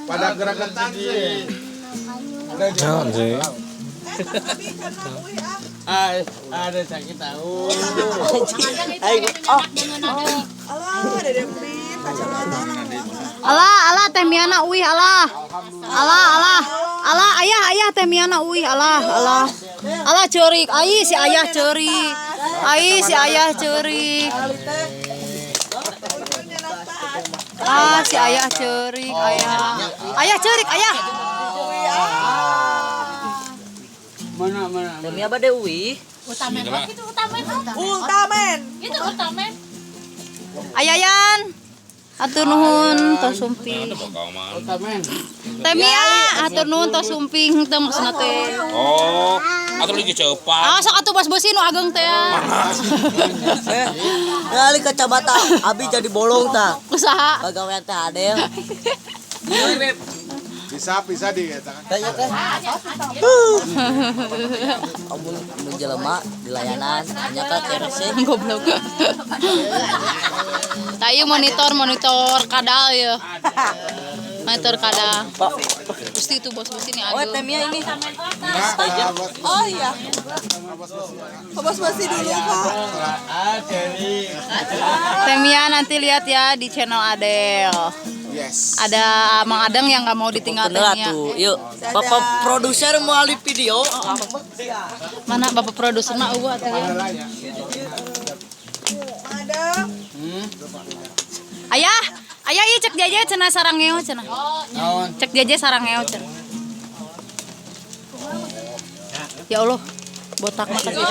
Pada gerakan sih. Naon sih? Ah, ada sakit tahu. Oh. Alah, alah Teh Miana uih alah. Alah, alah. Alah ayah, ayah Teh Miana uih alah, alah. Alah ceurik, ai si ayah ceurik. Ai si ayah ceurik. Ah, si ayah ceurik, ayah. Ayah ceurik, ayah. Mana mana. Demi apa deh uwi? Ultraman. Oh, itu Ultraman. Ultraman. Itu Ultraman. Ayayan. Atur nuhun tos sumping. Ultraman. Teh Mia, atur nuhun tos sumping teu maksudna teh. Oh, atau lagi cepat. Ah, sok atuh bos beusi nu ageng teh. Kali kacamata abi jadi bolong ta. Usaha. Pagawean teh Adel. Bisa bisa di eta kan. Tanya teh. Amun mun jelema di layanan ternyata kerese. Goblok. Tayu monitor monitor kadal ya. Monitor kadal. Pak. Pasti itu bos bos ini Oh, ageng. Teh Mia ini. Oh iya. Bos basi dulu, Pak. Ah, jadi. Teh Mia nanti lihat ya di channel Adel. Yes. Ada Mang Adeng yang nggak mau ditinggal Teh Bener Mia. tuh. Yuk, Bapak produser mau alih video. Mana bapak produser mah eueuh atuh ya. Ada. Ayah, ayah ieu cek jaje cenah sarangeo cenah. Naon? Cek jaje sarangeo cenah. Ya Allah, botak mah kasih.